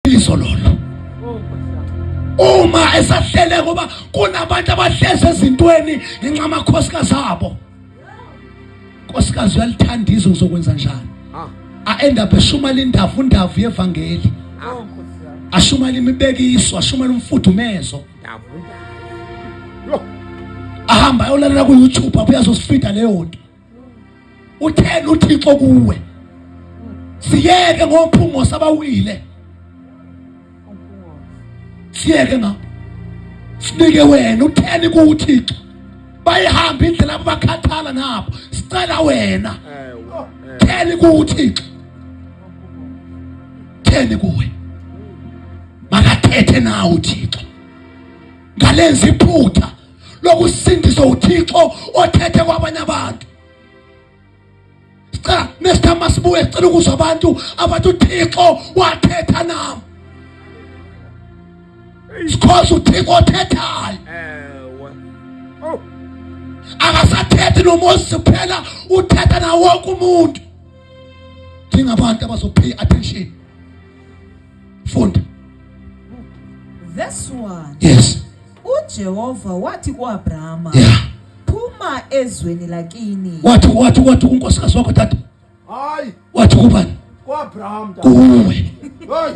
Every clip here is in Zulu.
Bizo lolo. Uma esahlele ngoba kunabantu abahlezi ezintweni ngenxa amakhosikazi abo. Nkosikazi uyalithanda izwe uzokwenza njani? A end up eshumala indavu ndavu yevangeli. Ashumala imibekiso, ashumala umfudumezo. Ahamba ayolalela ku YouTube abuye azosifida leyo nto. Utheni uThixo kuwe? Siyeke ngomphungo sabawile. Siyeke ngapho. Sinike wena utheni kuThixo. Bayihamba indlela abakhathala nabo. Sicela wena. Theni kuThixo. Theni kuwe. Makathethe nawe uThixo. Ngalenza iphutha lokusindiswa uThixo othethe kwabanye abantu. Sicela next time masibuye sicela ukuzwa abantu abathi uThixo wathetha nami. Sikhoza uThixo othethayo. Ewe. Oh. Akasathethi noMoses kuphela uthetha nawo wonke umuntu. Dinga abantu abazo pay attention. Funda. Verse 1. Yes. uJehova wathi kuAbrahama, Yeah. Phuma ezweni lakini. Wathi wathi wathi unkosikazi wakho tata. Hayi. Wathi kubani? KwaAbraham tata. Kuwe. Hey.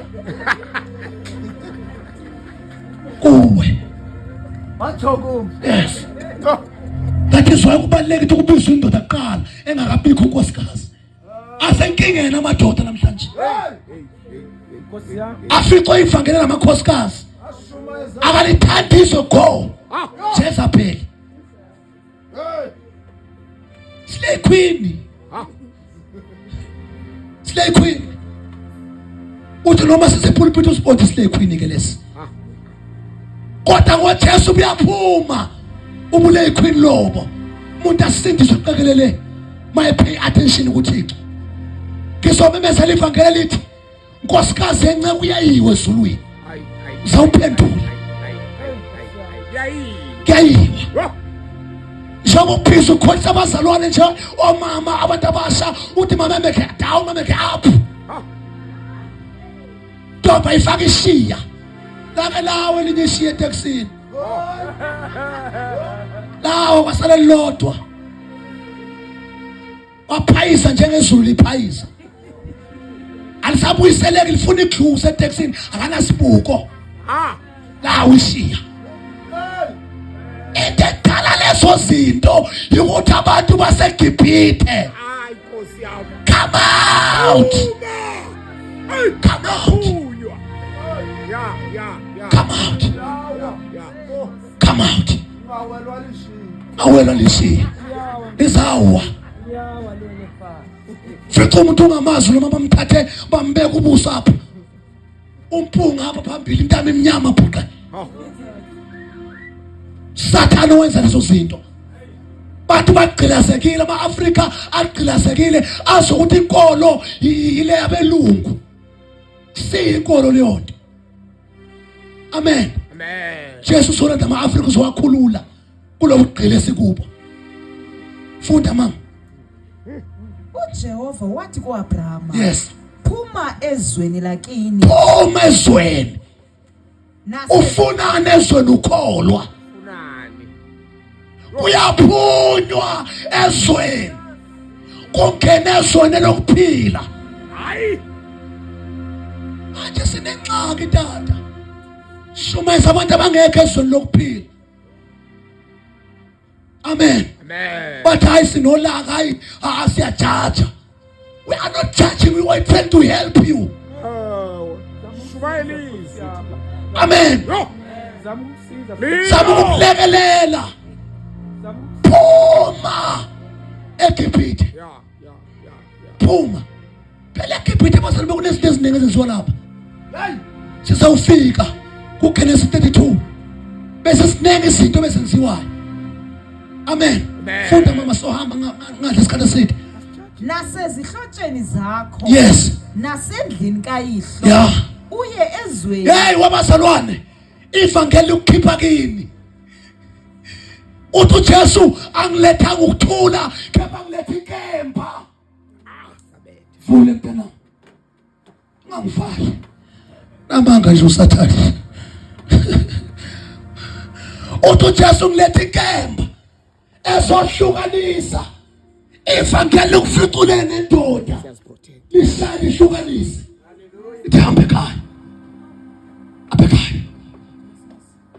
Kuwe. Watsho kum. Yes. That is why kubalulekile ukuthi kubizwe indoda kuqala engakabikho unkosikazi. Asenkingeni amadoda namhlanje. Aficwe ivangeli lamakhosikazi. Akalithandi izwe go. Jezebel. Slay queen. Slay queen. Uthi noma sisepulpit usibonde slay queen ke lesi. Kodwa ngoJesu uyaphuma ubulay queen lobo. Umuntu asindiswe qekelele. Maye pay attention kuThixo. Ngizomemezela ivangeli lithi nkosikazi yenceku uyayiwe ezulwini. Uzawuphendula. Kuyayiwa. Njengoba uphisa ukholisa abazalwane nje omama abantu abasha uthi mama make down mama make up. Ntombi ifaka ishiya. Lake lawo elinye ishiya etekisini. Lawo kwasala lodwa. Waphayisa njengezulu liphayisa. Alisabuyiseleki lifuna iglue etekisini akanasibuko. Lawo ishiya. Into edala lezo zinto ukuthi abantu baseGibhithe. Come out. Come out. Come out. Come out. Awelwa lishiya. Lizawa. Fica umuntu ungamazi noma bamthathe bambeka ubuso apha. Umpunga apha phambili intama emnyama bhuqa. Sathane wenza lezo zinto. Bantu bagqilazekile ama-Afrika agqilazekile azi ukuthi inkolo yile yabelungu. Siyinkolo leyo nto. Amen. Amen. Jesu usolanda ama-Afrika uzowakhulula kulobu gqile esikubo. Funda mama. uJehova wathi kuAbrahama, Yes. Phuma ezweni lakini. Phuma ezweni. Nase Ufunani ezweni ukholwa? Funani. Kuyaphunywa ezweni. Kungena ezweni lokuphila. Hayi. Manje sinengxaki tata. Shumayeza abantu abangekho ezweni lokuphila. Amen. Amen. But hayi sinolaka hayi siyajaja. We are not judging, we are trying to help you. Oh. Shumayela izwi. Amen. Yo. Zama ukukulekelela. Phuma eGibhithe. Yeah, yeah, yeah, yeah. Phuma. Phela eGibhithe bazalwane bekunezinto eziningi ezenziwa lapha. Sizawufika kuGenesis 32. Bese siningi izinto ezenziwayo. Amen. Amen. Funda mama sohamba ngadla isikhathi eside. Nasezihlotsheni zakho. Yes. Nasendlini kayihlo. Yeah. Uye ezweni. Hey wabazalwane. Ivangeli ukukhipha kini. Uthi uJesu angilethanga ukuthula kepha ngiletha inkemba. Vule mntanami. Ungangifaki. Namanga nje uSathane. Uthi uJesu ngiletha inkemba ezohlukanisa ivangeli lokuficulene nendoda. Lihlale ihlukanise. Ithi hambe ekhaya. Abe ekhaya.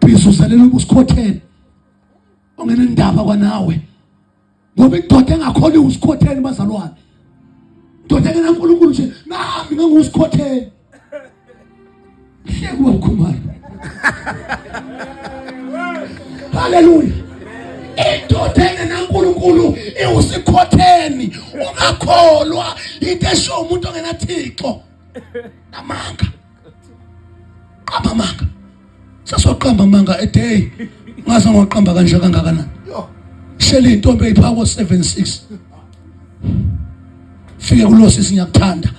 Please uzalela ubusikhotheni. Ongenendaba kwanawe. Ngoba indoda engakhona usikhotheni bazalwane. Indoda engenaNkulunkulu nje nami ngangusikhotheni. Hleke ukhumalo. Haleluya. Indoda engenaNkulunkulu iwusikhotheni ungakholwa into esho umuntu ongenaThixo. Namanga. Qamba amanga. Sasoqamba amanga a day. Ngaze ngoqamba kanje kangakanani. Shela intombi eyiphako 76. Fike kulo sisi ngiyakuthanda.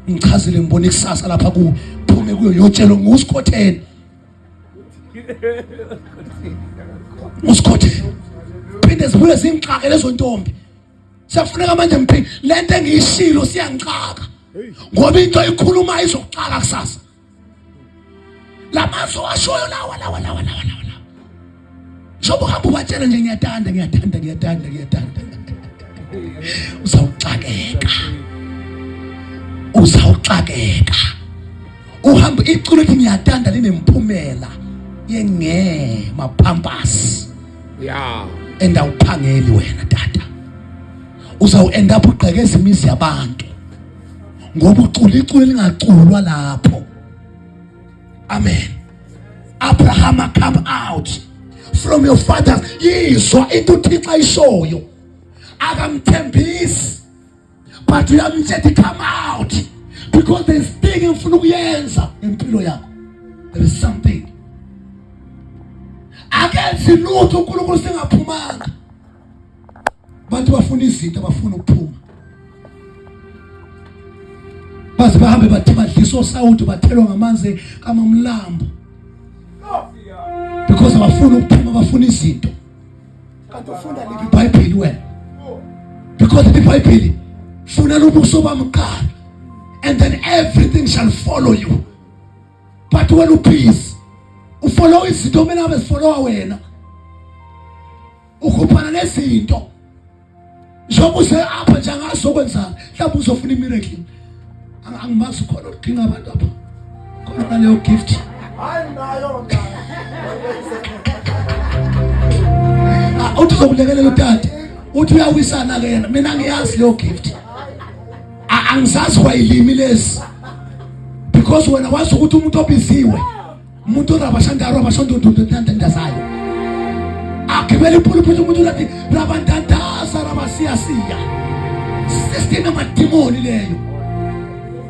Ngichazile ngibona ikusasa lapha ku phume kuyo yotshelo ngusikhotheni. Usikhotheni. Phinde zibuye zingixake lezo ntombi. Siyafuneka manje mphi lento engiyishilo siyangixaka. Ngoba into ikhuluma izokuxaka kusasa. Lamazwi washoyo lawa lawa lawa lawa lawa. Njengoba uhamba ubatshela nje ngiyathanda ngiyathanda ngiyathanda ngiyathanda. Uzawuxakeka. Uzawuxakeka. Uhamba iculo ethi ngiyathanda linemphumela yenge mapampas. Yeah. And awuphangeli wena tata. Uzawu end up ugqekeza imizi yabantu. Ngoba ucula iculo elingaculwa lapho. Amen. Abraham come out from your father. Yizwa into uThixo ayishoyo. Akamthembisi but uyamtshela come out because there is thing engifuna ukuyenza ngempilo yakho. There is something. Akenzi lutho uNkulunkulu singaphumanga. Abantu bafuna izinto abafuna ukuphuma. Baze bahambe bathi badlisa osawuti bathelwa ngamanzi kamamlambo. Because abafuna ukuphuma bafuna izinto. Kanti ufunda liphi iBhayibheli wena? Because iBhayibheli funa ubuso bami kuqala and then everything shall follow you. But when you peace ufollow izinto mina abe zifollowa wena. Ukhuphana nezinto. Njengoba use apha nje angazi okwenzani mhlawumbe uzofuna imiracle. Angimazi khona odinga abantu apha. Khona naleyo gift. Hayi nayo Ah, uthi uzokulekelela utata. Uthi uyawisana ke yena. Mina ngiyazi leyo gift. Angizazi kwayilimi lezi. Because wena wazi ukuthi umuntu obiziwe umuntu orabashandaro abashondondondondandazayo agibela ipulupiti umuntu ulathi rabandandaza rabasiyasiya system yamadimoni leyo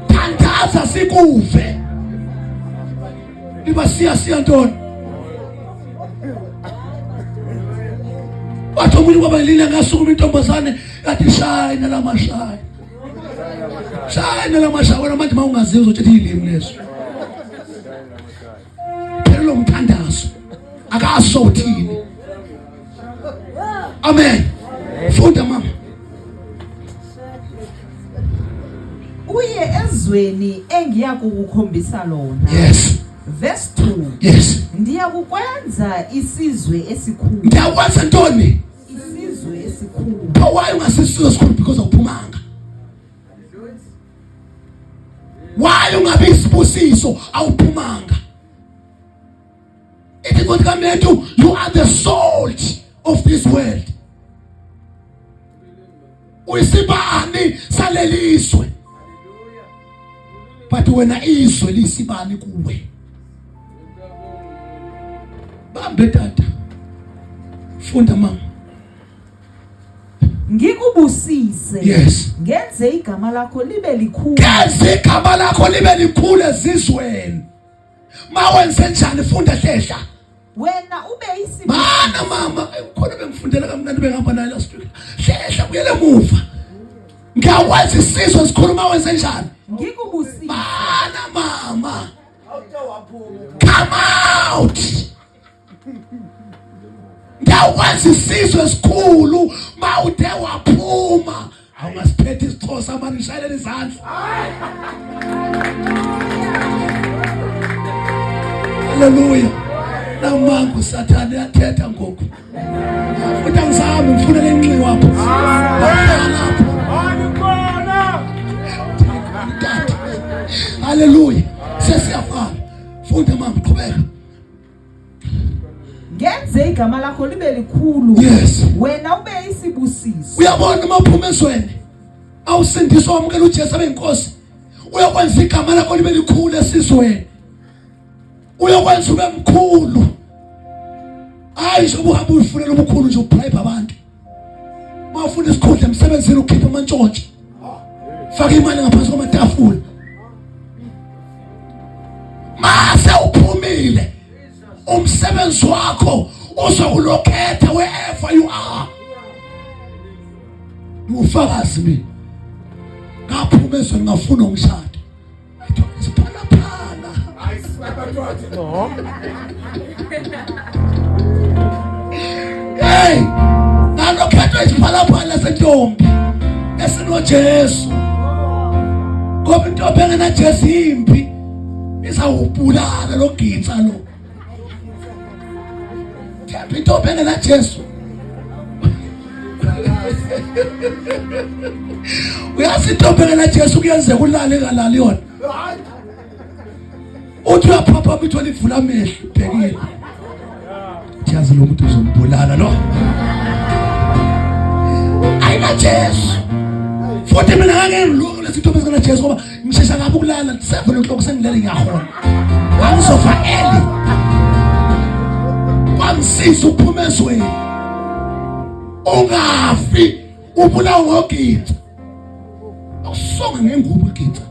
thandaza sikuve libasiyasiya ntoni wathi omunye kwaba lina ngasukuma intombazane yathi shayina lamashayina shayina lamashayina wena manje uma ungaziyo uzotshetha iyilimi lezo phela lo mthandazo akaso uthini amen funda mama uye ezweni engiya kukukhombisa lona yes verse 2 yes ndiyakukwenza isizwe esikhulu ndiyakwenza ntoni isizwe esikhulu pho why ungasisizwe esikhulu because awuphumanga Why ungabi isibusiso awuphumanga? Ithi inkosi kaMethu you are the salt of this world. Uyisibani salelizwe. But wena izwe lisibani kuwe. Bambe tata. Funda mama. Ngikubusise. Yes. Ngenze igama lakho libe likhulu. Ngenze igama lakho libe likhulu ezizweni. Mawenze njani funda hlehla. Wena ube isibusiso. Mana mama, khona bengifundela kamnandi bengihamba naye last week. Hlehla buyele emuva. Ngiyakwazi isizwe sikhuluma wenze njani? Ngikubusise. Mana mama. Come out. Ndawukwenza isizwe esikhulu mawuthe waphuma awungasiphethe isixhosa mani ngishayelele izandla. Haleluya. Namangu sathane uyathetha ngoku. Futhi angisahambi ngifuna lenxiwa apho. Lapho. Tata. Haleluya. Sesiyafana. Funda mama qhubeka. Ngenze igama lakho libe likhulu. Yes. Wena ube isibusiso. Uyabona uma uphuma ezweni awusindiswa wamukela uJesu abe inkosi. Uyokwenza igama lakho libe likhulu esizweni. Uyokwenza ube mkhulu. Hayi nje ubuhamba uyifunela ubukhulu nje ubribe abantu. Mawufuna isikhundla emsebenzini ukhipha amantshontsho. Faka imali ngaphansi kwamatafula. Mase uphumile umsebenzi wakho uzokulokhetha wherever you are. Ngufakazi mina. Ngaphuma ezweni ngafuna umshado. Isiphalaphala. Hey, nalokhethwa isiphalaphala sentombi esinoJesu. Ngoba intombi engenaJesu impi izawubulala lo gitsa lo. Themba intombi engenaJesu. Uyazi intombi engenaJesu kuyenzeka ulale engalali yona. Uthi uyaphapha ithole ivula amehlo ubhekile. Yazi lo muntu uzombulala lo. Ayina Jesu. Futhi mina ngeke ngilunge lezi ntombi ezingena Jesu ngoba ngishesha kabi ukulala 7 o'clock sengilele ngiyahona. Ngangizofa early. Kwangisiza ukuphuma ezweni. Ungafi ubulawa ngoginza. Awusonga ngengubo iginza.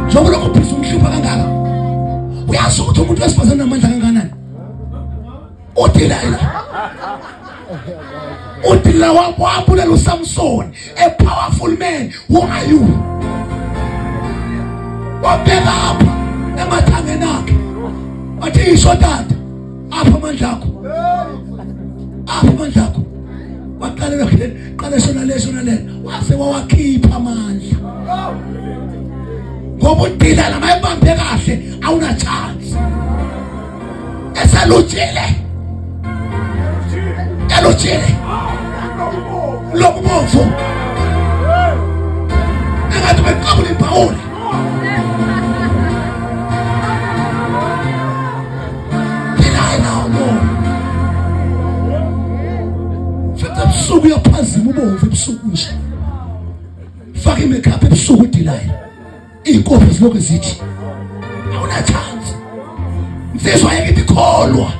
Njengoba lokho uphisa umhlupha kangaka. Uyazi ukuthi umuntu wesifazane unamandla kangakanani? uDelila uDelila wabulela uSamson a powerful man who are you wabheka apha emathangeni akhe wathi isho tata apha amandla akho apha amandla akho waqala qala shona le shona le wase wawakhipha amandla ngoba uDelila mayebambe kahle awuna chance eselutshile elutshile lobubomvu engathi beqabula ibhawula futhi ebusuku uyaphazima ubomvu ebusuku nje faka i-makeup ebusuku udilayo Iy'nkophe zilokhu zithi awuna chance. Insizwa yeke ikholwa.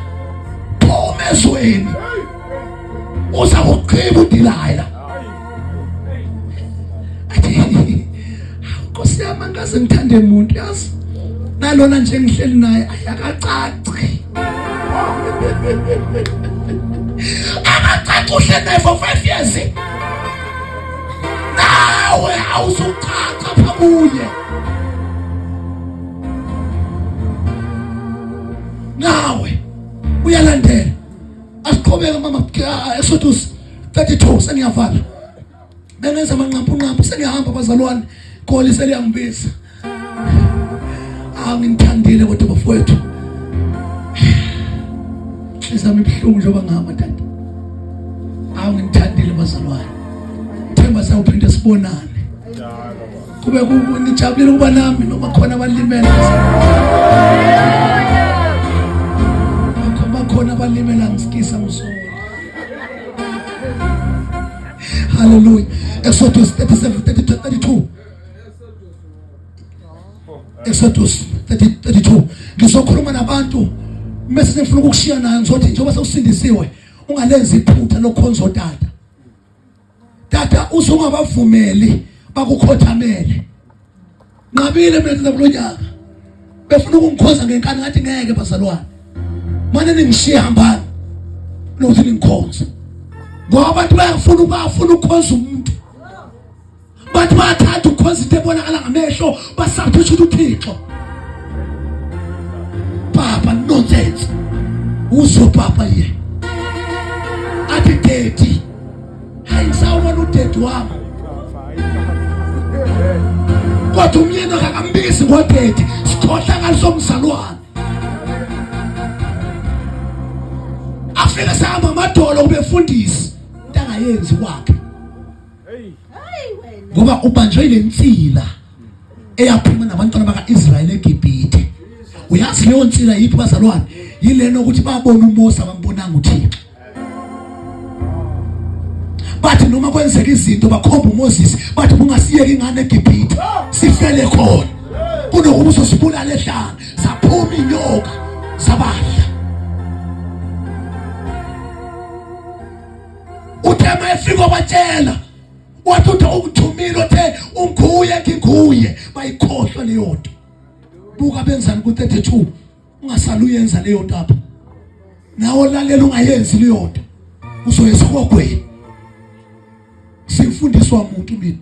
Phuma ezweni. Uza kuqhiba uDelilah. Athi Nkosi yami angikaze ngithande umuntu yazi. Nalona nje ngihleli naye ayakacaci. Akacaci uhleli naye for 5 years. Nawe awuzucaca pha kuye. Nawe uyalandela. Asiqhubeke mama Exodus 32 sengiyavala. Bengenza amanqampunqampu sengiyahamba bazalwane. Goli seliyangibiza. Ah nginithandile kodwa bafowethu. Inhliziyo yami ibuhlungu njengoba ngihamba tata. Awu nginithandile bazalwane. Themba sawuphinde sibonane. Kube nijabulile ukuba nami noma khona abalimele. Bakhona abalimele angisikisa ngisona. Hallelujah. Exodus 37 32 32. Exodus 32 ngizokhuluma nabantu mese ngifuna ukukushiya nayo ngizothi njengoba sewusindisiwe ungalenzi iphutha lokhonza otata tata usungabavumeli bakukhothamele nqabile mina kulonyaka befuna ukungikhonza ngenkani ngathi ngeke bazalwane mane ningishiye hambani nokuthi ningikhonze ngoba abantu bayafuna ubafuna ukukhonza umuntu Bathi bayathanda ukukhonza into ebonakala ngamehlo basubstitute uThixo. Papa nonsense. Uzo papa ye. Athi daddy. Hayi sawubona udaddy wami. Kodwa umyeni akakambizi ngodaddy sikhohlakala somzalwane. Afike sahamba amadolo kubefundisi into angayenzi kwakhe. Ngoba ubanjwe lensila eyaphuma nabantwana baka-Israyeli eGibhithe. Uyazi leyo nsila yiphi bazalwane? Yilena ukuthi babona uMose abambonanga uThixo. Bathi noma kwenzeka izinto bakhomba uMoses bathi bungasiyeki ingane eGibhithe sifele khona. Kunokuba uzosibulala ehlane saphuma inyoka sabadla. Uthe uma efika wabatshela wathi uthi ungithumile uthe unguye nginguye bayikhohlwa leyo nto. Buka benzani ku-32 ungasali uyenza leyo nto apha. Nawe lalela ungayenzi leyo nto uzoya esihogweni. Sifundiswa umuntu mina.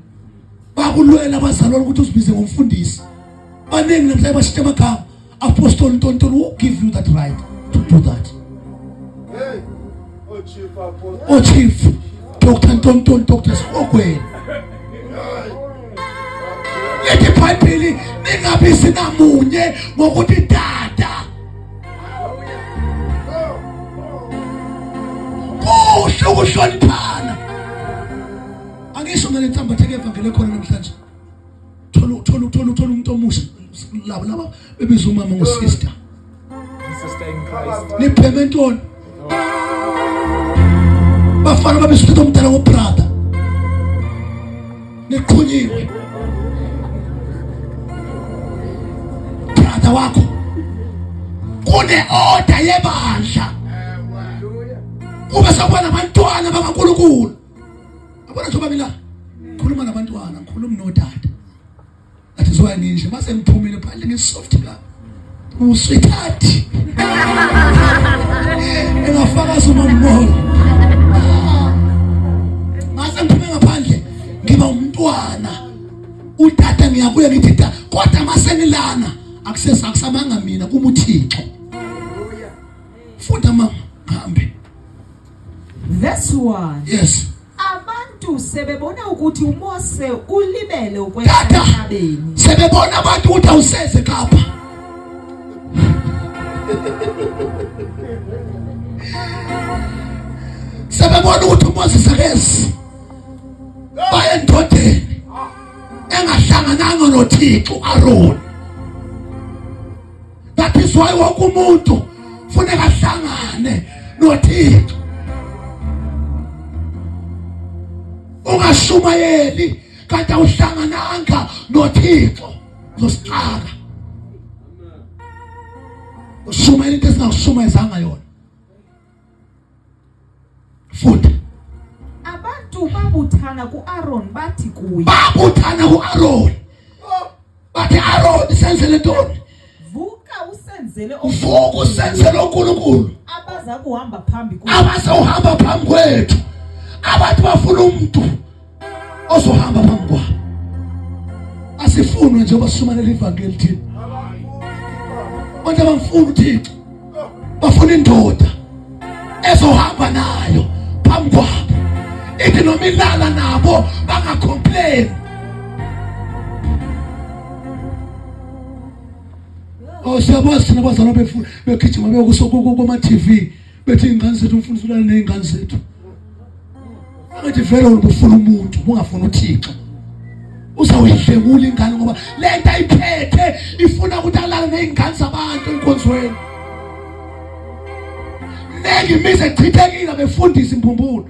Bakulwela abazalwane ukuthi uzibize ngomfundisi. Baningi namhlanje bashintsha amagama. Apostle Ntontoni who give you that right to do that? Hey, oh chief apostle. Oh chief Dr. Ntontoni Dr. Sihogweni. Lithi iBhayibheli ningabi sinamunye ngokuthi tata. Kuhle ukuhloniphana. Angisho ngale nsambatheke evangeli ekhona namhlanje. Thola thola thola thola umuntu omusha labo laba bebiza umama ngosister. Sister in Christ. Nipheme ntoni? Bafana babiza umuntu omdala ngobrother. Niqhunyiwe. Brother wakho. Kune order yebandla. Kube sekuba nabantwana bakaNkulunkulu. Yabona njengoba mina ngikhuluma nabantwana, ngikhuluma notata. That is why ngisho mase ngiphumile phandle ngisoft la. Usweetheart. Engafakaza uma ngibona. Mase ngiphume ngaphandle ngiba umntwana. Utata ngiyakuye ngithi ta kodwa mase ngilana akusesa akusamanga mina kuma uThixo. Funda mama ngihambe. Verse 1. Yes. Abantu sebebona ukuthi uMose ulibele ukwehla Tata entabeni. sebebona abantu ukuthi awuseze Kapa. Sebebona ukuthi uMoses akezi. Baye endodeni engahlangananga noThixo uAron. That is why wonke umuntu funeka ahlangane noThixo. Ungashumayeli kanti awuhlangananga noThixo uzosixaka. Ushumayela into esingakushumayezanga yona. Funda. Abantu babuthana kuAron bathi kuye. Babuthana kuAron. Bathi Aaron senzele ntoni? Vuka usenzele Vuka usenzele uNkulunkulu. Abaza kuhamba phambi kwethu. Abazohamba phambi kwethu. Abantu bafuna umuntu ozohamba phambi kwabo. Asifunwe nje bashumayela ivangeli thina. Abantu abamfuna uThixo. Bafuna indoda ezohamba nayo phambi kwabo. Ithi noma ilala nabo bangacomplain. Oh siyabazi thina abazalwa befu begijima beyokuso kuma TV bethi ingane zethu umfundisi ulala nezingane zethu. Angithi vele ubufuna umuntu ungafuni uThixo. Uzawuyidlengula ingane ngoba lento ayiphethe ifuna ukuthi alale nezingane zabantu enkonzweni. Mnengi imizi echithekile befundisa imphumbulo.